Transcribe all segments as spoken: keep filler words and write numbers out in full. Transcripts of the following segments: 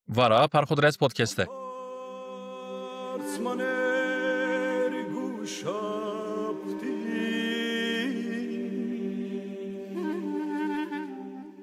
Vara Perxudres Podcast'e.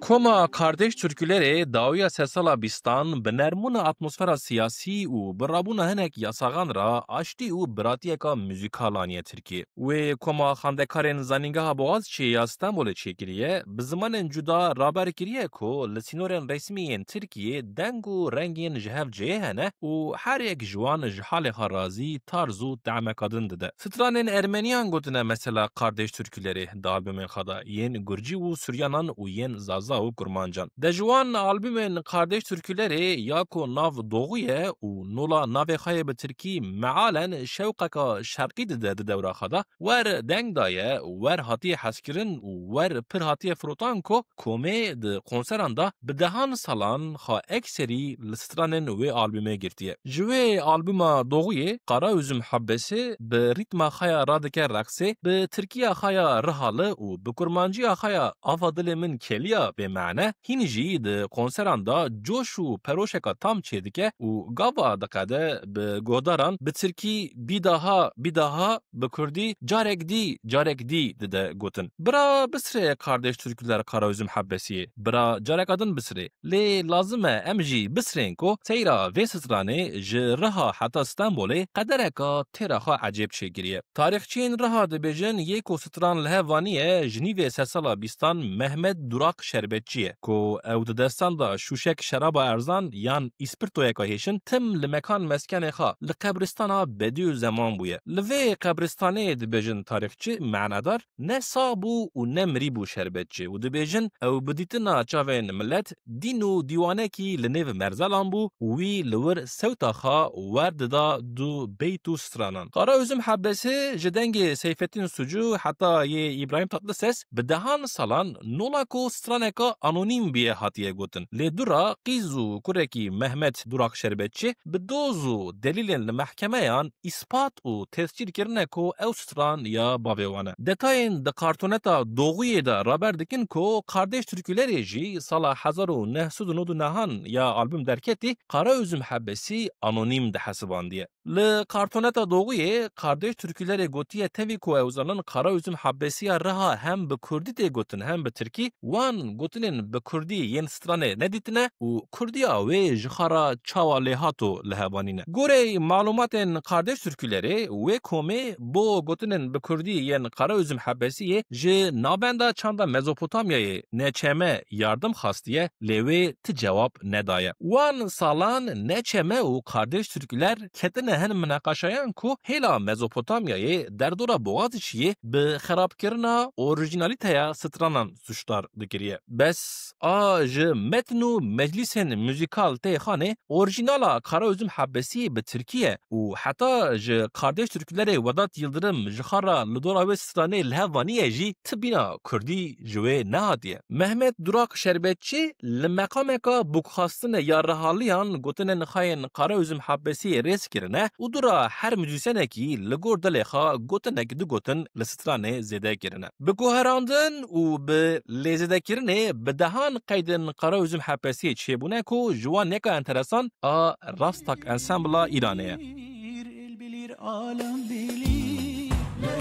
Koma Kardeş Türkülerê dawiya sedsala bîstan bi nermûna atmosfera siyasî û bi rabûna hinek yasaxan ra aştî û biratiyeka muzîkal aniye Tirkiyê. Wê koma xandekarên Zanîngeha Boğaziçiê ya Stenbolê çêkiriye, bi zimanên cuda raber kiriye ku li sînorên resmî yên Tirkiyê deng û rengên ji hev cihê hene û her yek ji wan ji halê xwe razî tarz û tehmeka din dide. Stranên ermeniyan gotine mesela Kardeş Türkülerê di albumên xwe de, yên gurcî û suryanan û yên zaza û kurmancan. De ji wan albumên Kardeş Türkülerê ya ku nav Doğu ye û nola navê xwe yê bi tirkî mealen şewqeka şerqî dide di dewra xwe de, wer deng daye, wer hatiye hezkirin û wer pir hatiye firotan ku komê di konseran de bi dehan salan xwe ekserî li stranên wê albumê girtiye. Ji wê albuma Doğuyê Kara Üzüm Habbesi bi rîtma xwe ya radike reqsê, bi tirkiya xwe ya riha li û bi kurmanciya xwe ya Ava Dilê Min Keliya bê mane, hîn jî di konseran de coş û peroşeka tam çêdike û gava diqede bi guhdaran bi tirkî bîdaha, bîdaha, bi kurdî carek dî, carek dî dide gotin. Bira bisrê Kardeş Türküler Kara Üzüm Habbesiyê, bira careka din bisrê. Lê lazim e em jî bisrên ku seyra vê stranê ji Riha heta Stenbolê qedereka têra xwe ecêb çêkiriye. Tarîxçiyên Riha dibêjin yê ku stran li hev vaniye ji nîvê sedsala bîstan Mehmet Durak Şerbetçi ye ku ew di destan de şûşek şeraba erzan yan îspirtoyeka hêşin tim li mekan meskenê xwe li qebristana Bedî û Zeman bûye. Li vê qebristanê dibêjin tarîxçi, manedar, ne sa bû û ne mirî bû Şerbetçi û dibêjin ew bi dîtina çavên milet dîn û dîwanekî li nêv merzelan bû û wî li wir sewta xwe werdida du beyt û stranan. Kara Üzüm Habbesi ji dengê Seyfettin Sucu heta yê Îbrahîm Tatlises bi dehan salan nola ku straneka anonîm bûye hatiye gotin. Lê dûra qîz û kurekî Mehmet Durak Şerbetçi bi doz û delîlên li mehkemeyan îspat û tescîl kirine ku ew stran ya bavê wan e. Detayên di kartoneta Doğuyê de raber dikin ku Kardeş Türkülerê jî sala hezar û neh sed û nod û nehan ya album derketî Kara Üzüm Habbesi anonîm dihesibandiye. Li kartoneta Doğuyê Kardeş Türkülerê gotiye tevî ku ew zanin Kara Üzüm Habbesiya Riha hem bi kurdî tê gotin hem bi tirkî, wan gotinên bi kurdî yên stranê nedîtine û kurdiya wê ji xwe re çawa lê hato li hev anîne. Goreyê malumatên Kardeş Türkülerê wê komê bo gotinên bi kurdî yên Kara Üzüm Habbesiyê ji navenda çanda Mezopotamyayê N Ç M yardim xastiye, lê wê ti cewab nedaye. Wan salan N Ç M û Kardeş Türküler ketine hin minaqaşayan ku hêla Mezopotamyayê derdora Boğaziçiyê bi xerabkirina orijinalîteya stranan sûcdar dikiriye. Bes a ji metn û meclîsên muzîkal tê xanê, orijinala Kara Üzüm Habbesiyê bi tirkî ye û heta ji Kardeş Türkülerê Vedat Yıldırım ji xwe re li dora wê stranê li hev vaniye jî ti bîna kurdî ji wê nehatiye. Mehmet Durak Şerbetçi li meqameka bûkxastine ya rihaliyan gotinên xwe yên Kara Üzüm Habbesiyê rêz kirine û dûra her muzîsyenekî li gor dilê xwe gotinek du gotin li stranê zêde kirine. Bi guherandin û bi lêzêdekirinê bi dehan qeydên Kara Üzüm Habbesiyê çêbûne ku ji wan yeka enteresan a Rastak Ensembla Îranê ye. Bilir, el bilir, alem bilir. Le,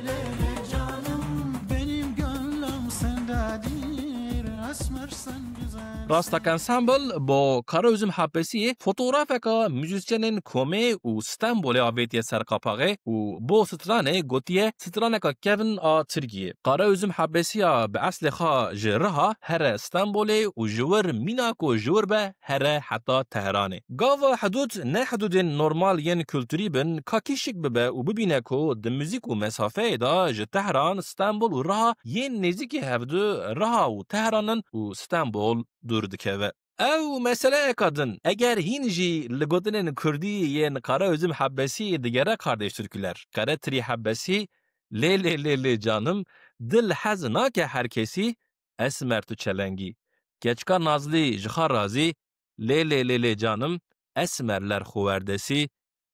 le, le, canım, benim gönlüm sendedir. Esmer sen güzel. Rastak Ensemble bo Kara Üzüm Habbesiyê fotografeka muzîsyenên komê û Stenbolê avêtiye ser qapaxê û bo stranê gotiye straneka kevin a Tirkiyê. Kara Üzüm Habbesiya bi eslê xwe ji Riha here Stenbolê û ji wir mîna ku ji wir be here heta Tehranê. Gava hidûd ne hidûdên normal yên kulturî bin, ka kî şik bibe û bibîne ku di muzîk û mesafeyê de ji Tehran, Stenbol û Riha yên nêzîkî hevdu Riha û Tehran in û Stenbol dûr dikeve. Ew meseleyeka din, eger hîn jî li gotinên kurdî yên Kara Üzüm Habbesî digere Kardeş Türküler, Kara Tirî Habbesî, lê lê lê lê canım, dil hez nake her kesî, esmer tu çelengî. Keçika nazlî ji xwe razî, lê lê lê lê canım, esmerler xwewerdesî,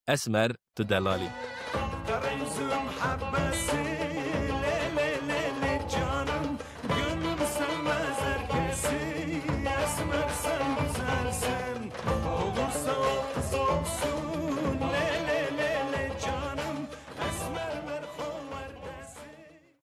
esmer tu delalî.